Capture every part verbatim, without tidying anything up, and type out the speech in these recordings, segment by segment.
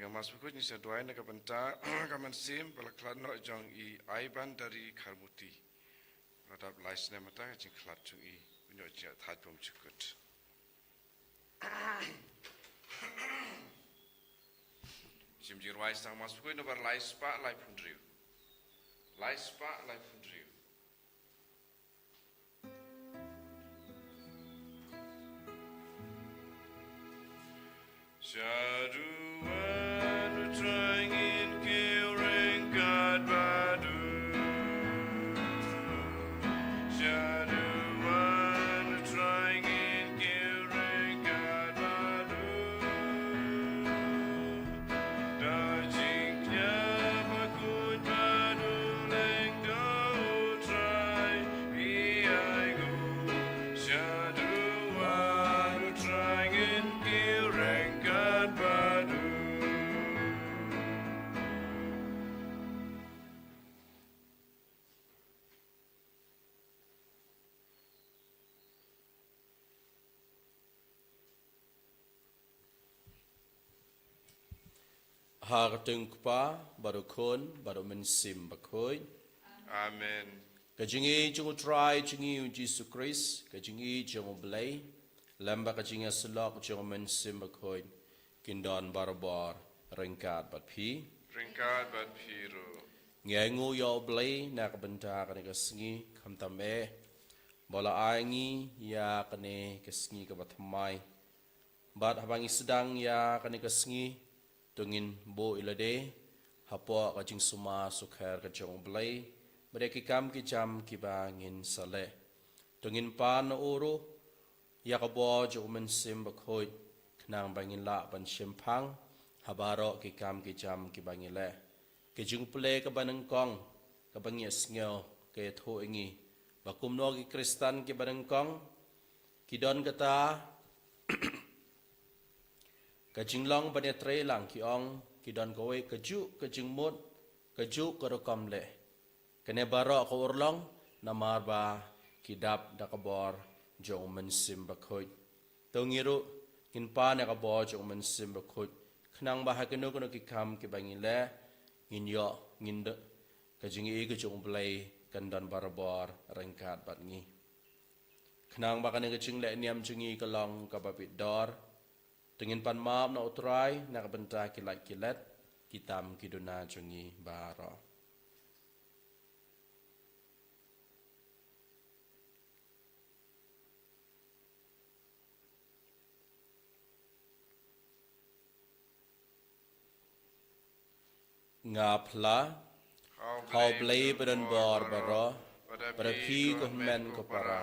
Mas Bakhuid, ngi sa duwai na ka bynta ka mynsiem ba la khlad noh jong i Aiban Dari Kharmuti. La dap lai snem mynta ka jingkhlad jong i. Pynïoh jingïathait bymjukut. Shim jingrwai sang Mas Bakhuid nombar lai spah laiphew hynriew. Lai spah laiphew hynriew. Shaduh wan u Trai ngin kiew ryngkat bad u. Shaduh wan u Trai ngin kiew ryngkat bad u. Da jingkñia bakhuid bad u lyngdoh u Trai, phi ai nguh. Shaduh wan u Trai ngin kiew ryngkat bad u. Ha ka kyrteng u Kpa, bad u Khun, bad u Mynsiem Bakhuid. Amen. Ka jingïeit jong u Trai jong ngi u Jisu Khrist, ka jingïeit jong u Blei, lem bad ka jingïasyllok jong u Mynsiem Bakhuid, kin don barabor ryngkat bad phi. Ryngkat bad phi ruh. Ngi ai nguh ïa u Blei na ka bynta kane ka sngi, khamtam eh ba u la ai ngi ïa kane ka sngi kaba thymmai. Bad haba ngi sdang ïa kane ka sngi, to ngin buh ïa lade hapoh ka jingsumar sukher ka jong u Blei bad ïa ki kam ki jam kiba ngin sa leh. To ngin pan na u ruh ïa ka bor jong u Mynsiem Bakhuid, khnang ba ngin lah ban shemphang ha baroh ki kam ki jam kiba ngi leh. Ka jingpule kaba nyngkong kaba ngi ïohsngew ka ïathuh ïa ngi ba kumno ki Khristan kiba nyngkong ki don kata ka jinglong ban ïatreilang, ki ong, ki don kawei kajuh ka jingmut, kajuh ka rukom leh. Kane baroh ka urlong namar ba ki dap da ka bor jong u Mynsiem Bakhuid. To ngi ruh ngin pan ïa ka bor jong u Mynsiem Bakhuid, khnang ba ha kino kino ki kam kiba ngi leh, ngin ïoh, ngin da, ka jingïeit ka jong u Blei kan don barabor ryngkat bad ngi. Khnang ba kane ka jingleh niam jong ngi ka long kaba bit dor, to ngin pan map na u Trai na ka bynta ki lait ki let, ki tam ki duna jong ngi baroh. Nga phla ha u Blei ba don bor baroh, bad ha phi ko hynmen ko para,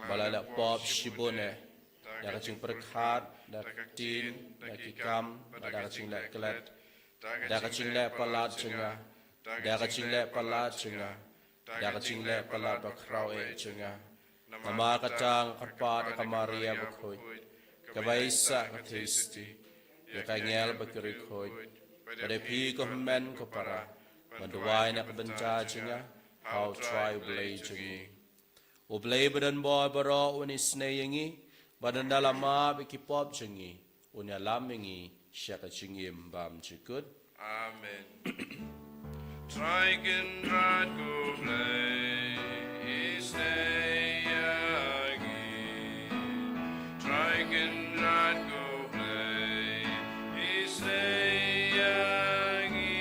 ba la leh pop shibun eh, da ka jingpyrkhat, da ka ktien, da ki kam, da ka jingleh klet, da ka jingleh palat jong nga, da ka jingleh palat jong nga, da ka jingleh palat bakhraw eh jong nga. Namar kata nga kyrpad ïa ka Maria bakhuid, kaba ïeit sa ka Theisotti, ïa ki angel bad ki riewkhuid, bad ïa phi ko hynmen ko para, ban duwai na ka bynta jong nga ha u Trai u Blei jong ngi. U Blei ba don bor baroh un isynei ïa ngi, bad ynda la map ïa ki pop jong ngi, un ïalam ïa ngi sha ka jingim bymjukut. Amen. Trai Kynrad ko Blei, isynei ïa ngi. Trai Kynrad ko Blei, isynei ïa ngi.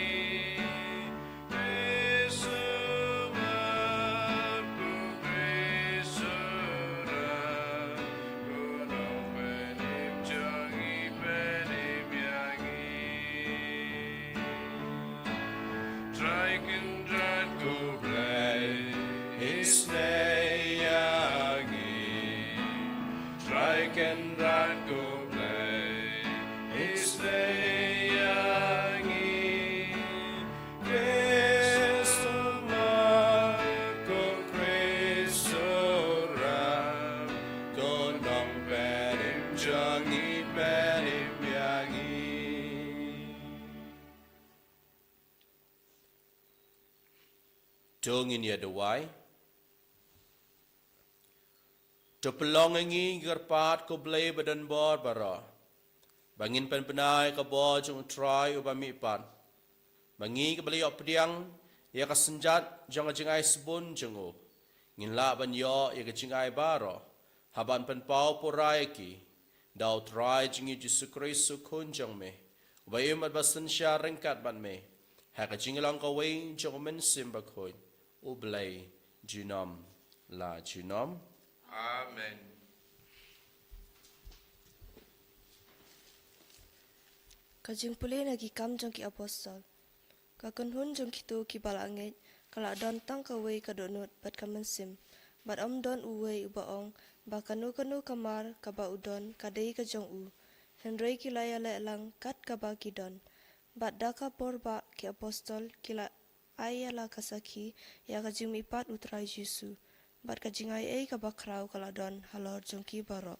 Trai Kynrad ko Blei, isynei ïa ngi. Trai Kynrad ko Blei, isynei ïa ngi. Khrist u Mak, ko Khrist u Ram, ko Nongpynim jong ngi, pynim ïa ngi. To ngin ïa duwai. To pynlong ïa ngi, ngi kyrpad ko Blei ba don bor baroh, ba ngin pynbna ïa ka bor jong U Trai uba mihpat, ba ngi kiba la ïoh pdiang ïa ka synjat jong ka jingai sbun jong u, ngin lah ban ïoh ïa ka jingai baroh, haba yn pynpaw pura ïa ki da U Trai jong ngi Jisu Khrist U Khun jong me, uba im bad ba synshar ryngkat bad me ha ka jinglong kawei jong U Mynsiem Bakhuid, U Blei junom la junom. Amen. Ka jingpule na Ki Kam jong ki Apostol. Ka kynhun jong kito kiba la ngeit ka la don tang kawei ka dohnud bad ka mynsiem, bad ym don uwei uba ong ba kano kano ka mar kaba u don ka dei ka jong u. Hynrei ki la ïaleh lang kat kaba ki don. Bad da ka por ba ki apostol ki la ai ïa la ka sakhi ïa ka jingmihpat U Trai Jisu, bad ka jingai ei kaba khraw ka la don halor jong ki baroh.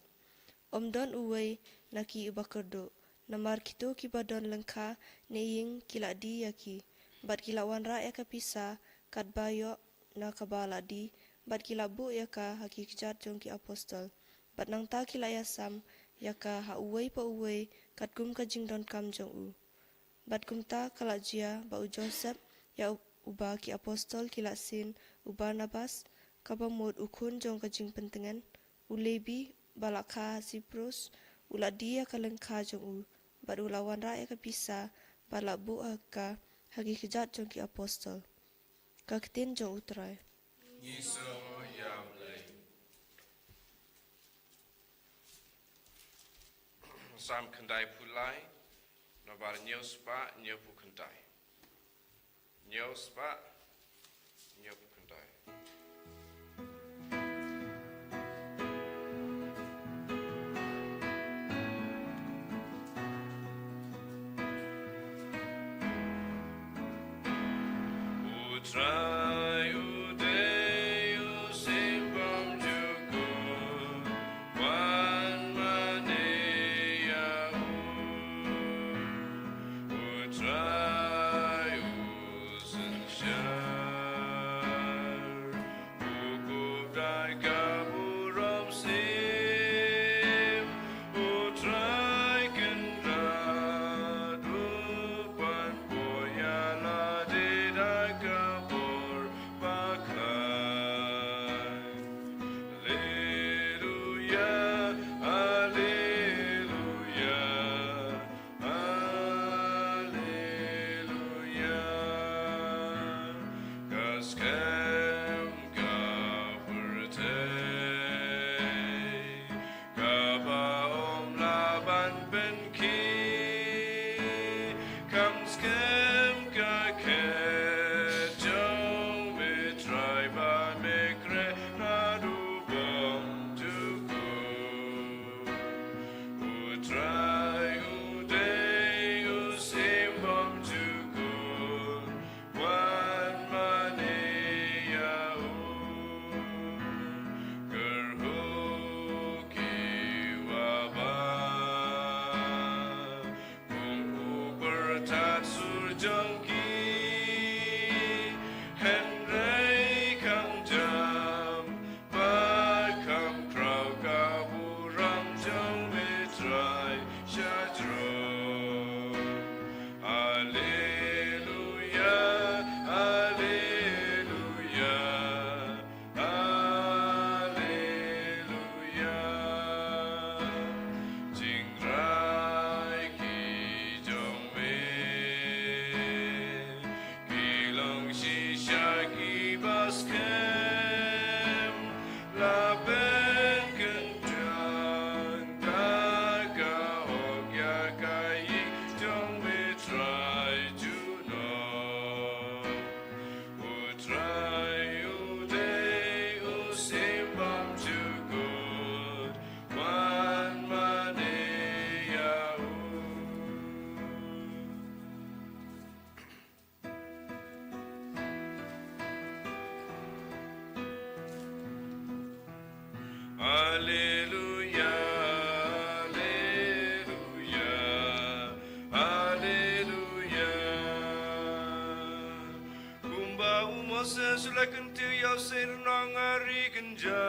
Ym don uwei na ki uba kyrduh, namar kito kiba don lyngkha ne ïing ki la die ïa ki, bad ki la wanrah ïa ka pisa katba ïoh na kaba la die, bad ki la buh ïa ka ha ki kjat jong ki apostol. Bad nangta ki la ïasam ïa ka ha uwei pa uwei katkum ka jingdonkam jong u. Bad kumta ka la jia ba u Joseph ïa u-, uba ki apostol ki la sien, u Barnabas, kaba mut u khun jong ka jingpyntngen, u Lebi ba la kha ha Siprus, u la die ïa ka lyngkha jong u, bad u la wanrah ïa ka pisa, bad la buh ha ka ha ki kjat jong ki apostol. Ka ktien jong U Trai. Ngi sngew ïa U Blei. Salm khyndaiphew lai, nabar hynñiew spah hynñiewphew khyndai. Hynñiew spah hynñiewphew khyndai. U Trai u dei u symbai jukut, wan mane ïa u. U Trai u synshar, u kup da ka burom sim. U Trai Kynrad u pynbor ïa lade da ka bor bakhraw. Alleluia, alleluia, alleluia. Ka skhem ka pyrthei, kaba ym lah ban pynkiew. Kam skhem ka khet jong me Trai ba me khreh naduh bymjukut. U Trai u dei u symbai jukut, wan mane ïa u. Kyrhuh ki wabah kum u pyrthat sur jong ki, hynrei kam jam bad kam khraw ka burom jong me Trai sha jrong. Alleluia, alleluia, alleluia. Jingrwai ki jong me ki long shisha kiba skhem, la pynkyndang da ka hok ïa ka ïing jong me Trai junom. U Trai u dei u symbai jukut, wan mane ïa u. Alleluia, alleluia, alleluia. Kumba u Moses u la kyntiew ïa u syrnong ha ri kynja,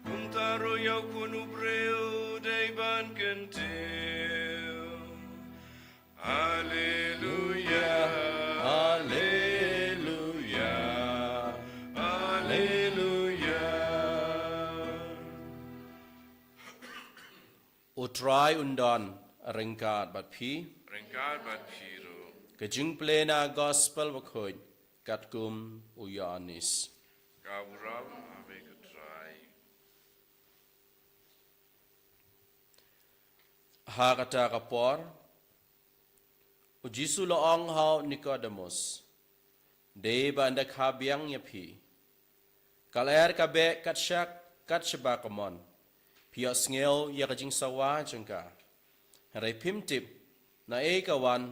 kumta ruh ïa u Khun u briew u dei ban kyntiew. Haleluya, haleluya, haleluya. U Trai un don ryngkat bad phi. Ryngkat bad phi ruh. Ka jingpule na gospel bakhuid katkum u Ïoannis. Ka burom ha me ko Trai. Ha kata ka por, u Jisu u la ong ha u Nikodemus, dei ba ynda kha biang ïa phi, ka lyer ka beh kat shak kat shaba ka mon, phi ïohsngew ïa ka jingsawa jong ka. Hynrei phim tip naei ka wan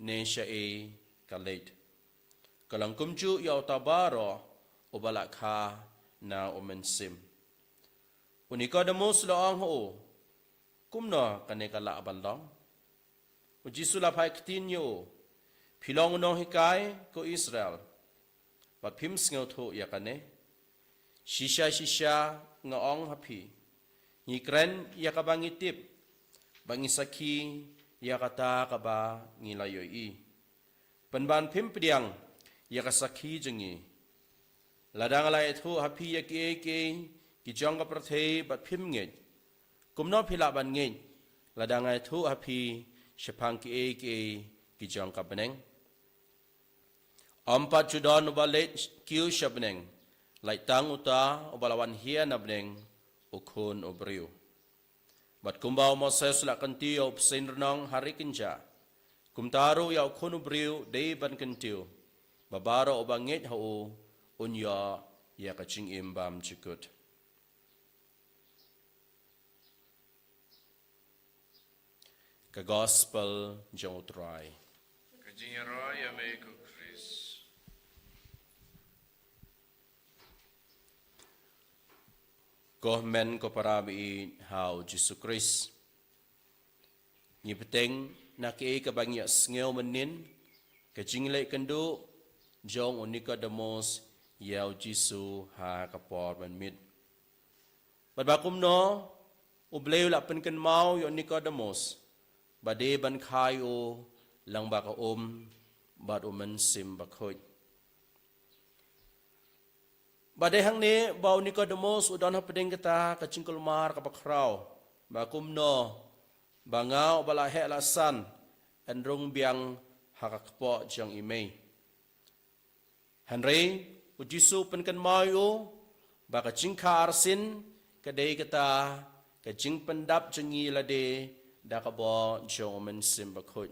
ne shaei ka leit. Ka long kumjuh ïa uta baroh uba la kha na u Mynsiem. U Nikodemus u la ong ha u, kumno kane ka lah ban long? U Jisu u la phai ktien ïa u, phi long u nonghikai ko Israel, bad phim sngewthuh ïa kane? Shisha shisha nga ong ha phi, ngi kren ïa kaba ngi tip, bad ngi sakhi ïa kata kaba ngi la ïohi, pynban phim pdiang ïa ka sakhi jong ngi. Lada nga la ïathuh ha phi ïa kiei kiei ki jong ka pyrthei bad phim ngeit, kumno phi lah ban ngeit lada nga ïathuh ha phi shaphang kiei kiei ki jong ka bneng? Ym pat ju don uba leit kiew sha bneng, lait tang uta uba la wan hiar na bneng, u Khun u briew. Bad kumba u Moses u la kyntiew ïa u bseiñ rnong ha ri kynjah, kumta ruh ïa u Khun u briew dei ban kyntiew, ba baroh uba ngeit ha u un ïoh ïa ka jingim bymjukut. Ka gospel jong u Trai. Ka jingïaroh ïa me ko Khrist. Ko hynmen ko para baieit ha u Jisu Khrist, ngi bteng na kaei kaba ngi ïohsngew mynnin, ka jingleh kynduh jong u Nikodemus ïa u Jisu ha ka por mynmiet. Bad ba kumno, u Blei u la pynkynmaw ïa u Nikodemus ba dei ban kha ïa u lyngba ka um bad u Mynsiem Bakhuid. Bad dei hangne ba u Nikodemus u don hapdeng kata ka jingkulmar kaba khraw, ba kumno ba nga uba la heh la san yn rung biang ha ka kpoh jong i mei. Hynrei u Jisu u pynkynmaw ïa u ba ka jingkha arsien ka dei kata ka jingpyndap jong ngi lade da ka bor jong u Mynsiem Bakhuid.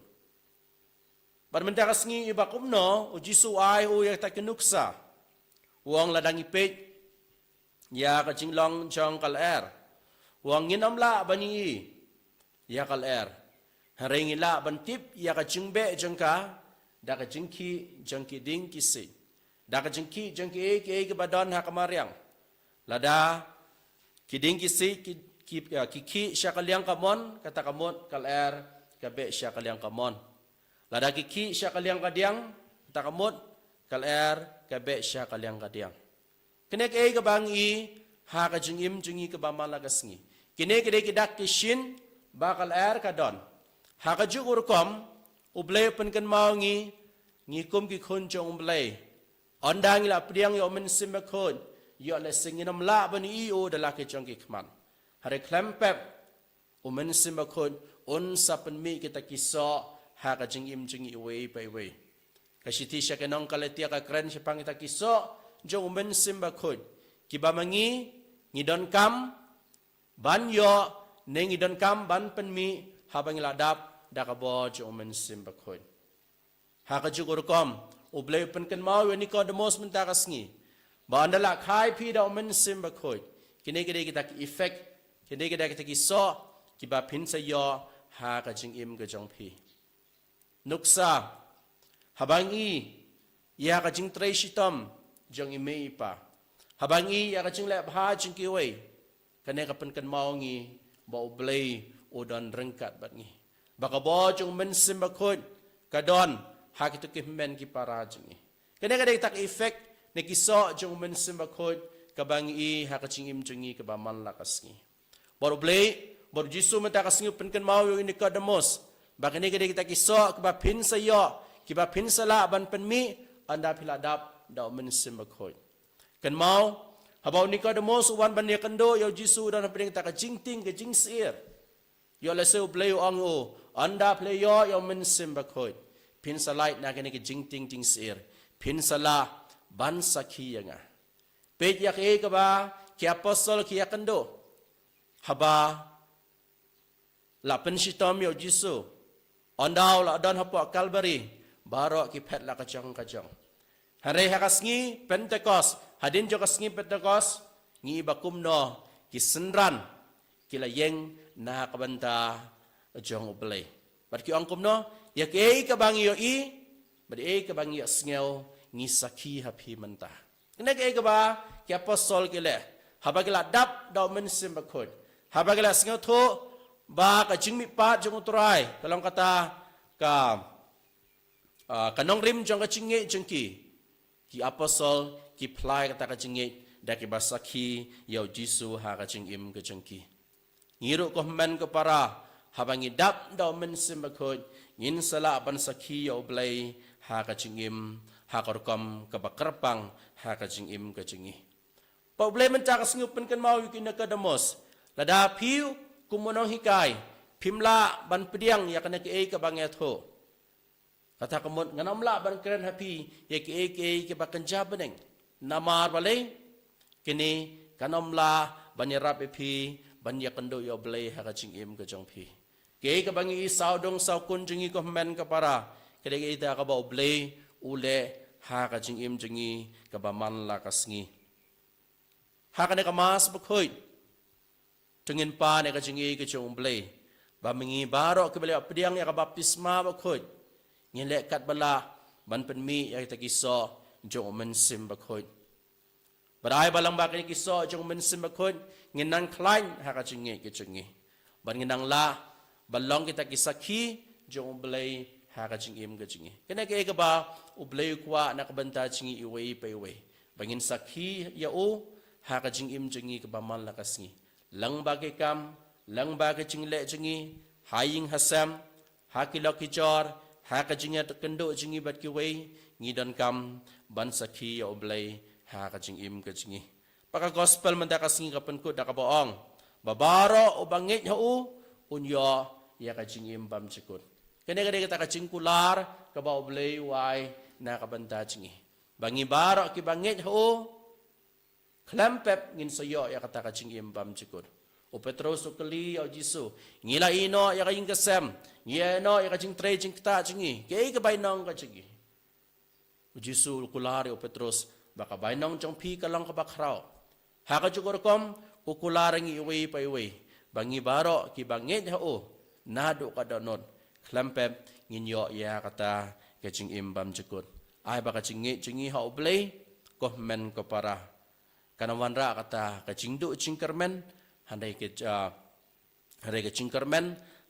Bad mynta ka sngi, i ba kumno u Jisu u ai ïa u ïa kata ka nuksa, u ong lada ngi peit ïa ka jinglong jong ka lyer, u ong ngin ym lah ban ïohi ïa ka lyer, hynrei ngi lah ban tip ïa ka jingbeh jong ka da ka jingkhih jong ki dieng ki siej, da ka jingkhih jong kiei kiei kiba don ha ka mariang. Lada ki dieng ki siej ki, ki, ïa, ki khih sha ka liang kamon, kata ka mut ka lyer ka beh sha ka liang kamon. Lada ki khih sha ka liang kadiang, kata ka mut ka lyer ka beh sha ka liang kadiang. Kane kaei kaba ngi i ha ka jingim jong ngi kaba man la ka sngi. Kine ki dei ki dak ki shin ba ka lyer ka don. Ha kajuh ka rukom, u Blei u pynkynmaw ïa ngi, ngi kum ki khun jong u Blei, ynda ngi la pdiang ïa u Mynsiem Bakhuid, ïoh lehse ngin ym lah ban ïohi ïa u da la ki jong ki khmat. Hynrei khlem pep, u Mynsiem Bakhuid un sa pynmih kita ki soh ha ka jingim jong ngi iwei pa iwei. Ka shithi sha ki nong Galatia ka kren shaphang kita ki soh jong u Mynsiem Bakhuid, kiba ma ngi ngi donkam ban ïoh ne ngi donkam ban pynmih haba ngi la dap da ka bor jong u Mynsiem Bakhuid. Ha kajuh ka rukom, u Blei u pynkynmaw ïa u Nikodemus mynta ka sngi ba ynda la kha ïa phi da u Mynsiem Bakhuid, kine ki dei kita ki effect, kine ki dei kita ki soh kiba phin sa ïoh ha ka jingim ka jong phi. Nuksa, haba ngi i ïa ka jingtrei shitom jong i mei i pa, haba ngi i ïa ka jingleh bha jong kiwei, kane ka pynkynmaw ïa ngi ba u Blei u don ryngkat bad ngi, ba ka bor jong u Mynsiem Bakhuid ka don ha kito ki hynmen ki para jong ngi. Kane ka dei kita ki effect ne ki soh jong u Mynsiem Bakhuid kaba ngi i ha ka jingim jong ngi kaba man la ka sngi. Bad u Blei, bad u Jisu mynta ka sngi u pynkynmaw ïa u Nikodemus Ba kane ka dei kita ki soh kiba phin sa ïoh, kiba phin sa lah ban pynmih, ynda phi la dap da u Mynsiem Bakhuid. Kynmaw, haba u Nikodemus u wan ban ïakynduh ïa u Jisu, u don hapdeng kata ka jingtieng ka jingsyier. Ïoh lehse u Blei u ong ïa u, ynda phi la ïoh ïa u Mynsiem Bakhuid, phin sa lait na kane ka jingtieng jingsyier, phin sa lah ban sakhi ïa nga. Peit ïa kaei kaba ki apostol ki ïakynduh haba la pynshitom ïa u Jisu. Ynda u la don hapoh Kalbari, baroh ki phet la ka jong ka jong. Hynrei ha ka sngi Pentekost, hadien jong ka sngi Pentekost, ngi i ba kumno ki synran ki la ïeng na ka bynta jong u Blei. Bad ki ong kumno, ïa kaei kaba ngi ïohi bad ïa kaei kaba ngi ïohsngew, ngi sakhi ha phi mynta. Kane kaei kaba ki apostol ki leh haba ki la dap da u Mynsiem Bakhuid, haba ki la sngewthuh ba ka jingmihpat jong u Trai ka long kata ka, ah, ka nongrim jong ka jingngeit jong ki. Ki apostol ki phla ïa kata ka jingngeit da kiba sakhi ïa u Jisu ha ka jingim ka jong ki. Ngi ruh ko hynmen ko para, haba ngi dap da u Mynsiem Bakhuid, ngin sa lah ban sakhi ïa u Blei ha ka jingim, ha ka rukom kaba kyrpang ha ka jingim ka jong ngi. Ba u Blei mynta ka sngi u pynkynmaw ïa u Nikodemus, lada phi kum u nonghikai phim lah ban pdiang ïa kane kaei kaba nga ïathuh, kata ka mut ngan ym lah ban kren ha phi ïa kiei kiei kiba kynja bneng. Namar balei? Kine kan ym lah ban ïarap ïa phi ban ïakynduh ïa u Blei ha ka jingim ka jong phi. Kaei kaba ngi i sawdong sawkun jong ngi ko hynmen ko para, ka dei kaei kaba u Blei u leh ha ka jingim jong ngi kaba man la ka sngi. Ha kane ka Mass Bakhuid, to ngin pan ïa ka jingïeit ka jong u Blei, ba ma ngi baroh kiba la pdiang ïa ka baptisma bakhuid, ngin leh katba lah ban pynmih ïa kita ki soh jong u Mynsiem Bakhuid. Bad ai ba lyngba kine ki soh jong u Mynsiem Bakhuid, ngin nang khlaiñ ha ka jingïeit ka jong ngi. Bad ngin nang lah ban long kita ki sakhi jong u Blei ha ka jingim ka jong ngi. Kane kaei kaba u Blei u kwah na ka bynta jong ngi iwei pa iwei, ba ngin sakhi ïa u ha ka jingim jong ngi kaba man la ka sngi. Lyngba ki kam, lyngba ki jingleh jong ngi, ha ïing ha sem, ha ki lok ki jor, ha ka jingïakynduh jong ngi bad kiwei, ngi donkam ban sakhi ïa u Blei ha ka jingim ka jong ngi. Ba ka gospel mynta ka sngi ka pynkut da kaba ong ba baroh uba ngeit ha u un ïoh ïa ka jingim bymjukut. Kane ka dei kata ka jingkular kaba u Blei u ai na ka bynta jong ngi, ba ngi baroh kiba ngeit ha u, khlem pep ngin sa ïoh ïa kata ka jingim bymjukut. U Petros u kylli ïa u Jisu, ngi la ïeh noh ïa ka ïing ka sem, ngi ïeh noh ïa ka jingtrei jingktah jong ngi, kaei ka bainong ka jong ngi? U Jisu u kular ïa u Petros ba ka bainong jong phi ka long kaba khraw. Ha kajuh ka rukom u kular ïa ngi iwei pa iwei ba ngi baroh kiba ngeit ha u, naduh ka dohnud, khlem pep ngin ïoh ïa kata ka jingim bymjukut. Ai ba ka jingngeit jong ngi ha u Blei, ko hynmen ko para, kan ym wanrah kata ka jingduh jingkyrmen, hynrei ka, ah, hynrei ka jingkyrmen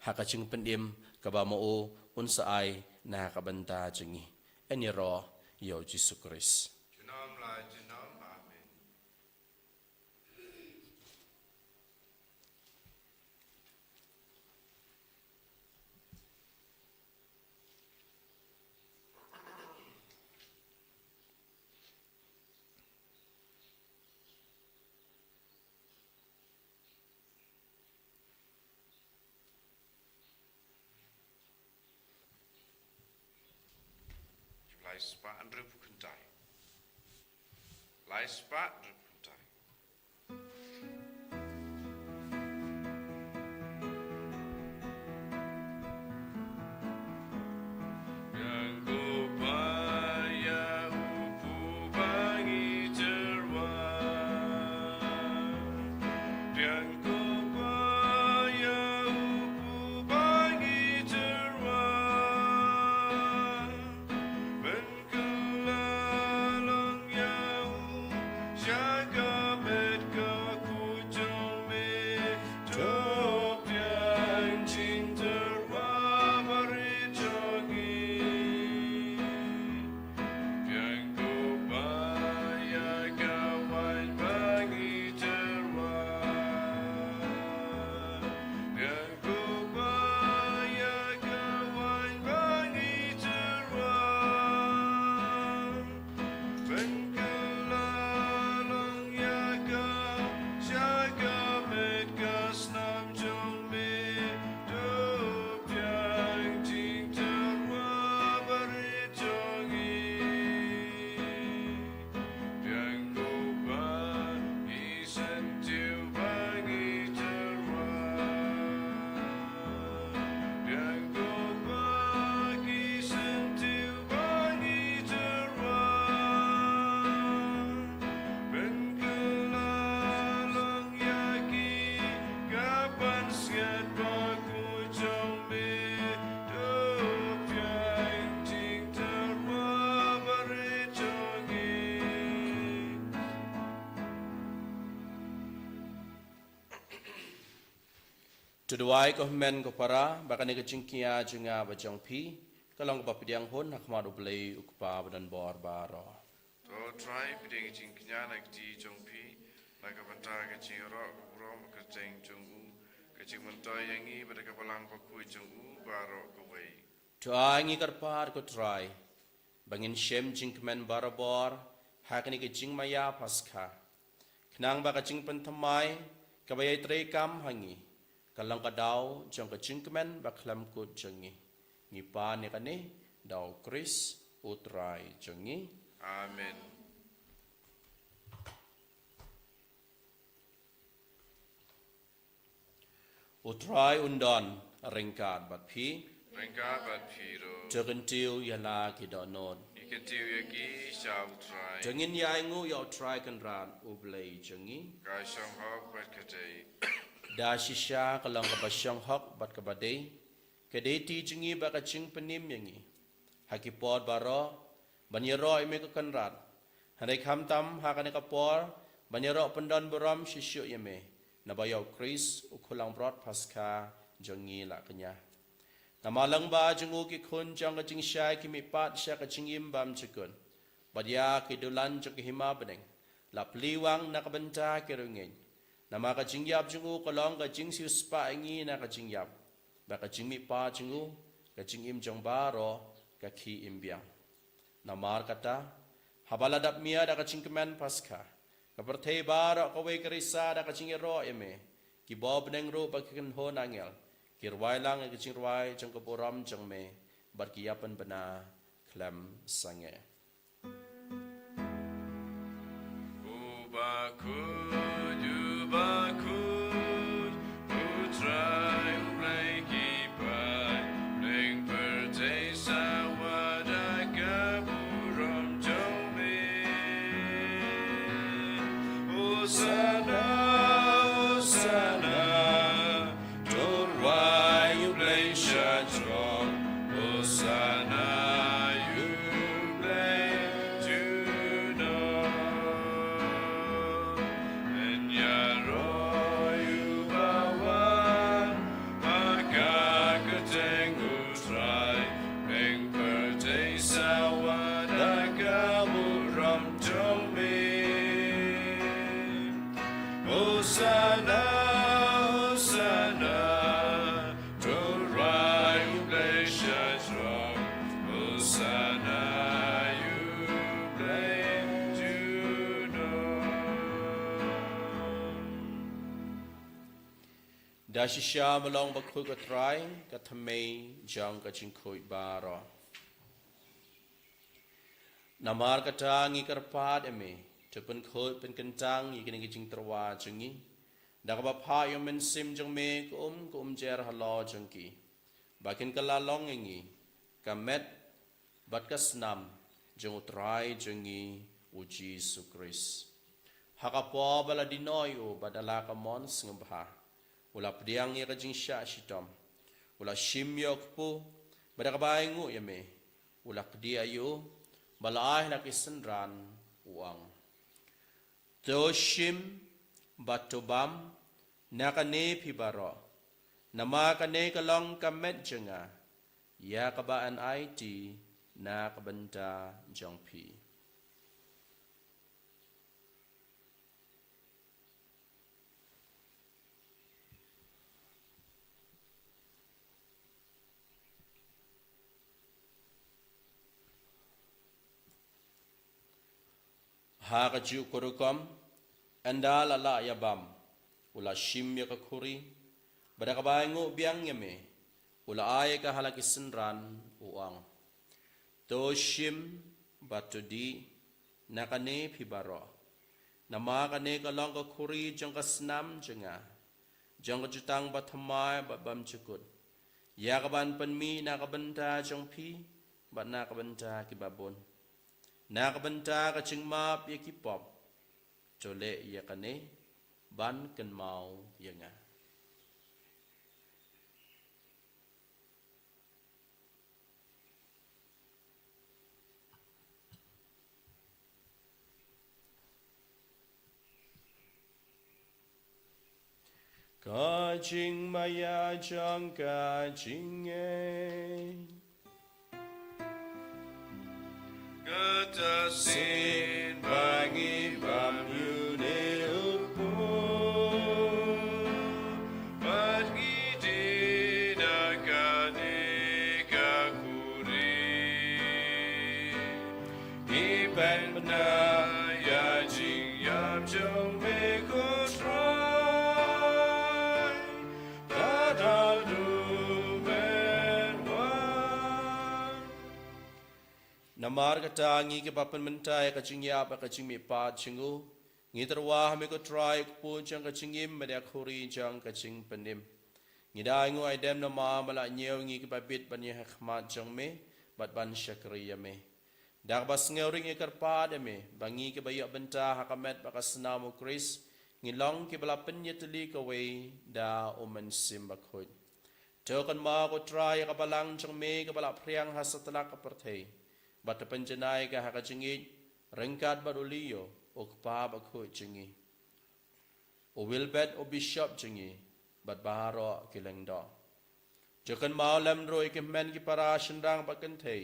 ha ka jingpynim kaba ma u un sa ai na ka bynta jong ngi. Yn ïaroh ïa u Jisu Khrist. Junom la junom. Amen. Lai spah hynriewphew khyndai. Lai spah hynriewphew khyndai. To duwai ko hynmen ko para, ba kane ka jingkñia jong nga bad jong phi ka long kaba pdiang hun ha khmat U Blei U Kpa badonbor baroh. To Trai, pdiang ka jingkñia na ka kti jong phi, na ka bynta ka jingïaroh ka burom ka kyrteng jong u, ka jingmyntoi ïa ngi bad ka balang bakhuid jong u baroh kawei. To ai ngi kyrpad ko Trai, ba ngin shem jingkmen barabor ha kane ka jingmaïa Paskha, khnang ba ka jingpynthymmai kaba ïai treikam ha ngi ka long ka daw jong ka jingkmen bakhlem kut jong ngi. Ngi pan ïa kane da U Khrist U Trai jong ngi. Amen. U Trai un don ryngkat bad phi. Ryngkat bad phi ruh. To kyntiew ïa la ki dohnud. Ngi kyntiew ïa ki sha U Trai. To ngin ïainguh ïa U Trai Kynrad U Blei jong ngi. Ka shong hok bad ka dei. Da shisha ka long kaba shong hok bad kaba dei, ka dei ti jong ngi bad ka jingpynim ïa ngi ha ki por baroh ban ïaroh ïa me ko Kynrad. Hynrei khamtam ha kane ka por ban ïaroh pyndon burom shisha ïa me, naba ïa U Khrist U Khunlangbrot Paskha jong ngi la kñia. Namar lyngba jong u ki khun jong ka jingshai ki mihpat sha ka jingim bymjukut, bad ïa ki dulan jong ka hima bneng la plie wang na ka bynta ki riewngeit. Namar ka jingïap jong u ka long ka jingsiewspah ïa ngi na ka jingïap, bad ka jingmihpat jong u, ka jingim jong baroh ka khie im biang. Namar kata, haba la dap mih da ka jingkmen Paskha, ka pyrthei baroh kawei ka risa da ka jingïaroh ïa me, ki bor bneng ruh bad ki kynhun angel ki rwai lang ïa ka jingrwai jong ka burom jong me, bad ki ïa pynbna khlem sangeh. U bakhuid, u bakhuid, U Trai U Blei ki paid, bneng pyrthei sawa da ka burom jong me. Hosana, Hosana, to rwai U Blei sha jrong. Hosana ïa U Blei junom. Yn ïaroh ïa u bawan ha ka kyrteng U Trai, bneng pyrthei sawa da ka burom jong me. Hosana, Hosana, to rwai U Blei sha jrong. Hosana ïa U Blei junom. Da shisha ma long bakhuid ko Trai, ka thymmei jong ka jingkhuid baroh. Namar kata ngi kyrpad ïa me, to pynkhuid pynkyntang ïa kine ki jingtyrwa jong ngi da kaba phah ïa u Mynsiem jong me, ka um ka um jer halor jong ki, ba kin kylla long ïa ngi ka met bad ka snam jong U Trai jong ngi U Jisu Khrist. Ha ka por ba la die noh ïa u bad da la ka mon sngewbha, u la pdiang ïa ka jingshah shitom, u la shim ïa u kpu, bad da kaba ainguh ïa me, u la kdiah ïa u, bad la ai ha la ki synran, u ong: To shim bad to bam na kane phi baroh, namar kane ka long ka met jong nga, ïa kaba yn aiti na ka bynta jong phi. Ha kajuh ka rukom, ynda la lah ïa bam, u la shim ïa ka khuri, bad da kaba ainguh biang ïa me, u la ai ïa ka ha la ki synran, u ong: To shim bad to dih na kane phi baroh, namar kane ka long ka khuri jong ka snam jong nga, jong ka jutang bathymmai bad bymjukut, ïa kaban pynmih na ka bynta jong phi bad na ka bynta kiba bun, na ka bynta ka jingmap ïa ki pop. To leh ïa kane ban kynmaw ïa nga. Ka jingmaïa jong ka jingngeit. Kata shisien ba ngi bam ïa une u pud, bad ngi die da kane ka khuri. Ngi pynbna ïa ka jingïap jong me ko Trai, haduh ba men wan. Namar kata ngi kiba pynmynta ïa ka jingïap bad ka jingmihpat jong u, ngi tyrwa ha me ko Trai, u kpu jong ka jingim bad ïa ka khuri jong ka jingpynim. Ngi da ainguh aidem namar ba la ñiew ïa ngi kiba bit ban ïaid ha khmat jong me bad ban shakri ïa me. Da kaba sngewrit ngi kyrpad ïa me ba ngi kiba ïoh bynta ha ka met bad ka snam u Khrist, ngi long kiba la pynïatylli kawei da u Mynsiem Bakhuid. To kynmaw ko Trai ïa ka balang jong me kaba la phriang ha satlak ka pyrthei, bad to pynjanai ka ha ka jingïeit ryngkat bad u Leo, u kpa bakhuid jong ngi, u Wilbert, u bishop jong ngi, bad baroh ki lyngdoh. To kynmaw lem ruh ïa ki hynmen ki para shynrang ba kynthei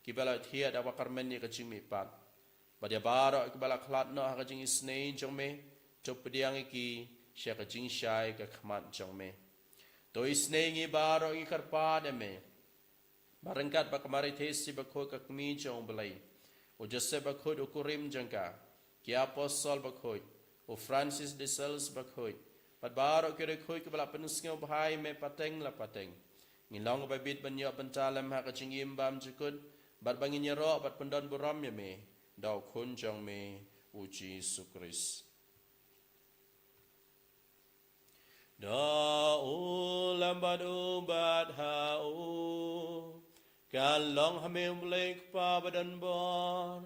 kiba la thiah da kaba kyrmen ïa ka jingmihpat, bad ïa baroh kiba la khlad noh ha ka jingisynei jong me, to pdiang ïa ki sha ka jingshai ka khmat jong me. To isynei ïa ngi baroh, ngi kyrpad ïa me ba ryngkat bad ka Mari Theisotti Bakhuid, ka Kmie jong u Blei, u Joseph Bakhuid u kurim jong ka, ki apostol bakhuid, u Francis de Sales Bakhuid, bad baroh ki riewkhuid kiba la pynsngewbha ïa me pateng la pateng, ngin long kiba bit ban ïoh bynta lem ha ka jingim bymjukut, bad ba ngin ïaroh bad pyndonburom ïa me da u Khun jong me, u Jisu Khrist. Da u lem bad u bad ha u, kan long ha me u Blei Kpa badonbor,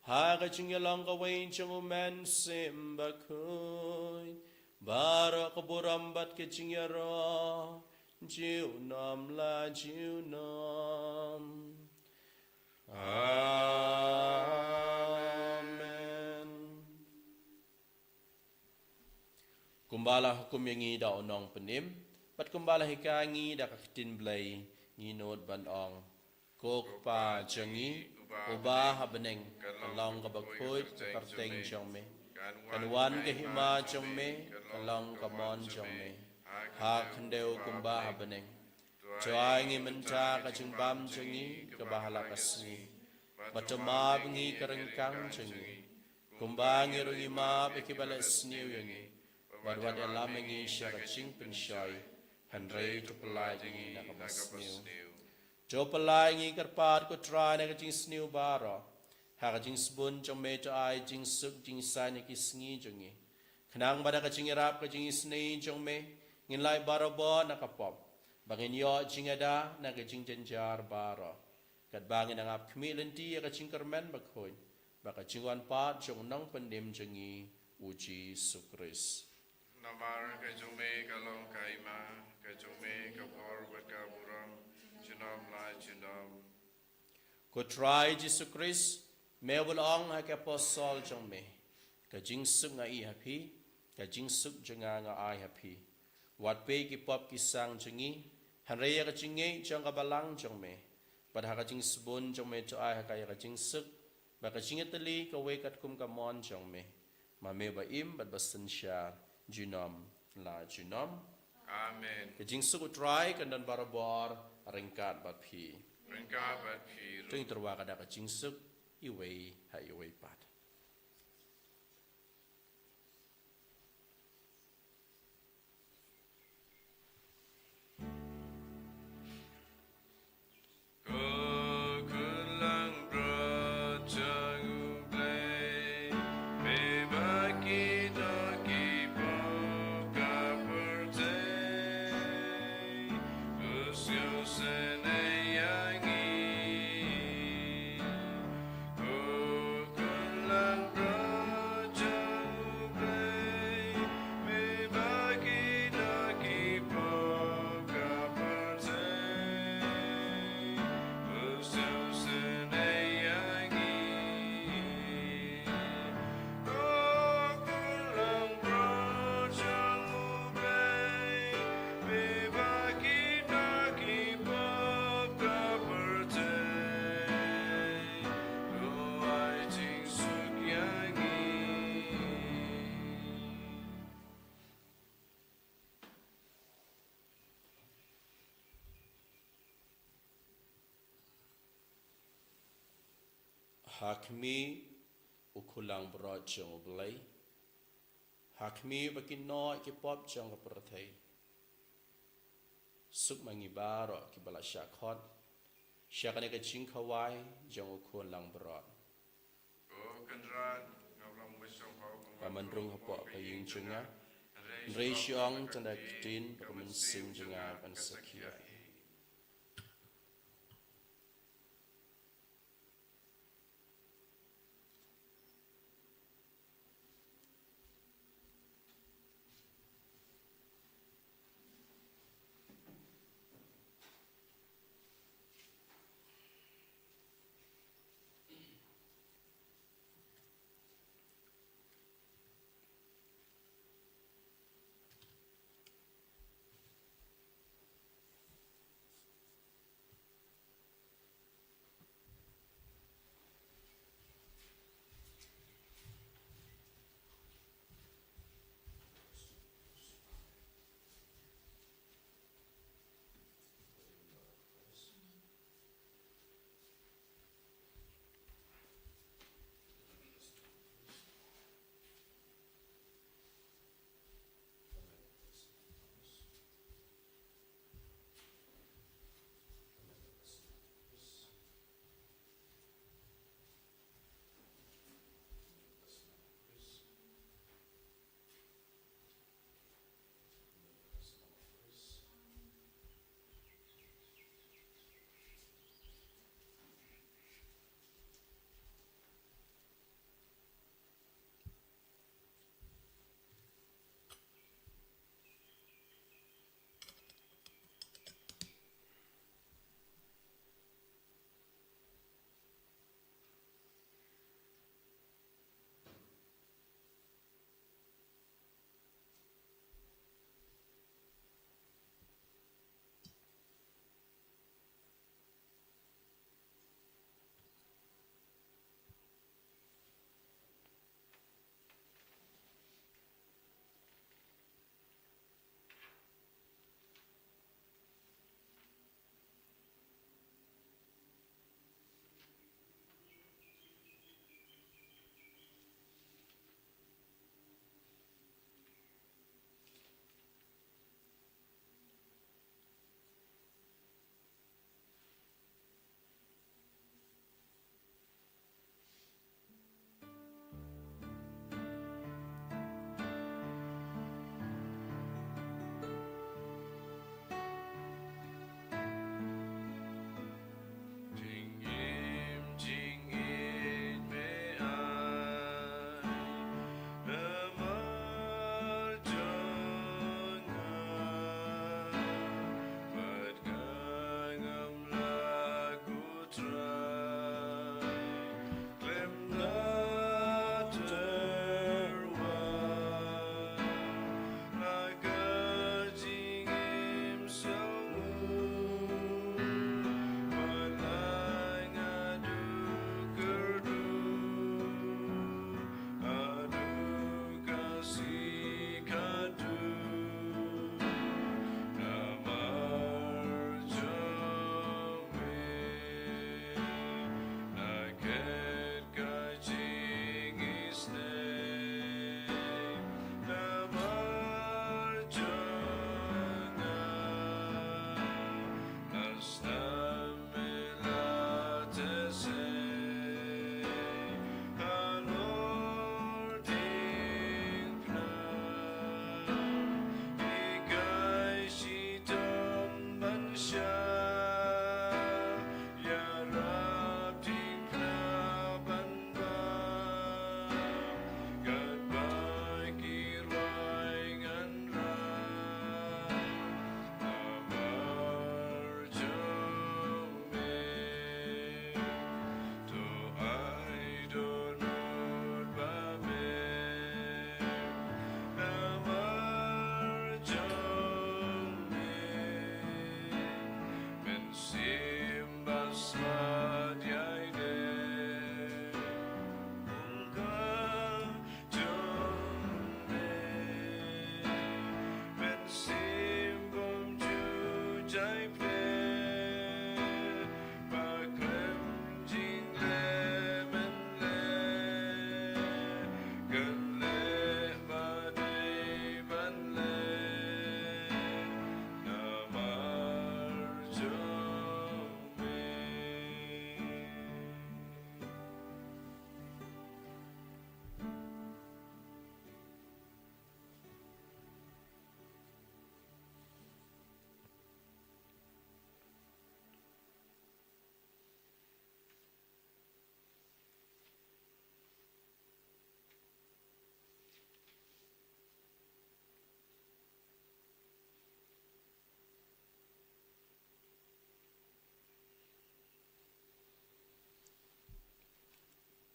ha ka jingïalong kawei jong u Mynsiem Bakhuid, baroh ka burom bad ka jingïaroh, junom la junom. Amen. Kumba la hukum ïa ngi da u Nongpynim, bad kumba la hikai ïa ngi da ka ktien Blei, ngi nud ban ong: Ko Kpa jong ngi, uba ha bneng, ka long kaba khuid ka kyrteng jong me. Kan wan ka hima jong me, ka long ka mon jong me, ha khyndew kumba ha bneng. To ai ngi mynta ka jingbam jong ngi kaba ha la ka sngi, bad to map ïa ngi ka ryngkang jong ngi, kumba ngi ruh ngi map ïa kiba leh sniew ïa ngi, bad wat ïalam ïa ngi sha ka jingpynshoi, hynrei to pyllait ïa ngi na kaba sniew. To pyllait ïa ngi kyrpad ko Trai na ka jingsniew baroh, ha ka jingsbun jong me to ai jingsuk jingsaiñ ïa ki sngi jong ngi, khnang ba da ka jingïarap ka jingisynei jong me, ngin lait barabor na ka pop, ba ngin ïoh jingada na ka jingjynjar baroh, katba ngin nang ap khmih lynti ïa ka jingkyrmen bakhuid bad ka jingwan pat jong u Nongpynim jong ngi, u Jisu Khrist. Namar ka jong me ka long ka hima, ka jong me ka bor bad ka burom, junom la junom. Ko Trai Jisu Khrist, me ba la ong ha ki apostol jong me: Ka jingsuk nga ai ha phi, ka jingsuk jong nga nga ai ha phi. Wat peit ki pop ki sang jong ngi, hynrei ïa ka jingngeit jong ka balang jong me. Bad ha ka jingsbun jong me to ai ha ka ïa ka jingsuk bad ka jingïatylli kawei katkum ka mon jong me, ma me ba im bad ba synshar junom la junom. Amen. Ka jingsuk u Trai kan don barabor ryngkat bad phi. Ryngkat bad phi ruh. To ngin tyrwa ka da ka jingsuk iwei ha iwei pat. Ha khmih u khun langbrot jong U Blei, ha khmih ba kin noh ki pop jong ka pyrthei. Suk ma ngi baroh ki ba la shah khot sha kane ka jingkhawai jong u khun langbrot. Ba man rung hapoh ka ïing jong nga, hynrei shu ong tang da ka ktien, ba ka mynsiem jong nga kan sa khia.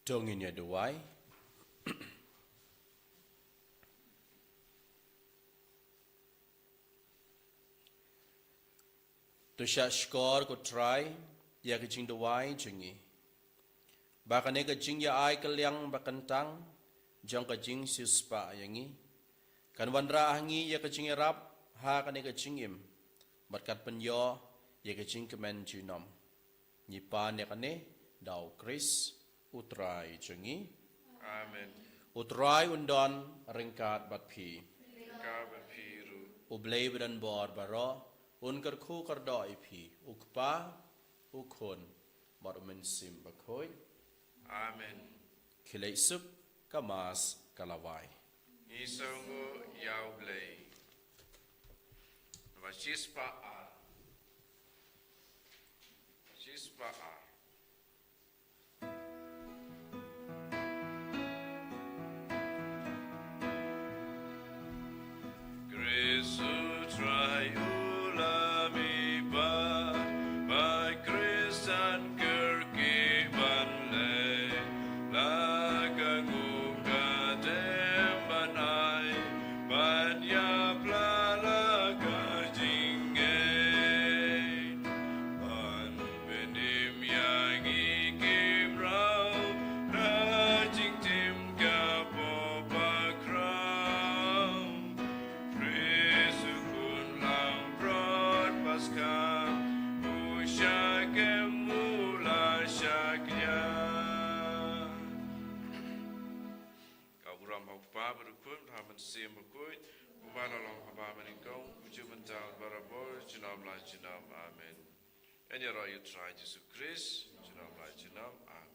To ngin ïa duwai. To shah shkor ko Trai ïa ka jingduwai jong ngi, ba kane ka jingïa-ai kylliang ba kyntang jong ka jingsiewspah ïa ngi kan wanrah ha ngi ïa ka jingïarap ha kane ka jingim, bad kan pynïoh ïa ka jingkmen junom. Ngi pan ïa kane da u Khrist u Trai jong ngi. Amen. U Trai un don ryngkat bad phi. Ryngkat bad phi ruh. U Blei badonbor baroh un kyrkhu kyrdoh ïa phi, u Kpa, u Khun bad u Mynsiem Bakhuid. Amen. Khie leit suk, ka Mass ka la wai. Ngi sngewnguh ïa u Blei. Namba shispah ar. Shispah ar. Khrist u Trai u la mih pat, bad Khrist un kyrkieh ban leit, la ka nguh ka dem ban ai, ban ïapla la ka jingngeit. Ban pynim ïa ngi ki mraw, na jingtim ka pop bakhraw. Khrist u Khun Langbrot Paskha, u shah kem, u la shah kñia. Ka burom ha u Kpa bad u Khun bad ha u Mynsiem Bakhuid, uba la long haba mynnyngkong, u juh mynta bad barabor, junom la junom. Amen. Ngin ïaroh ïa u Trai Jisu Khrist, junom la junom. Amen.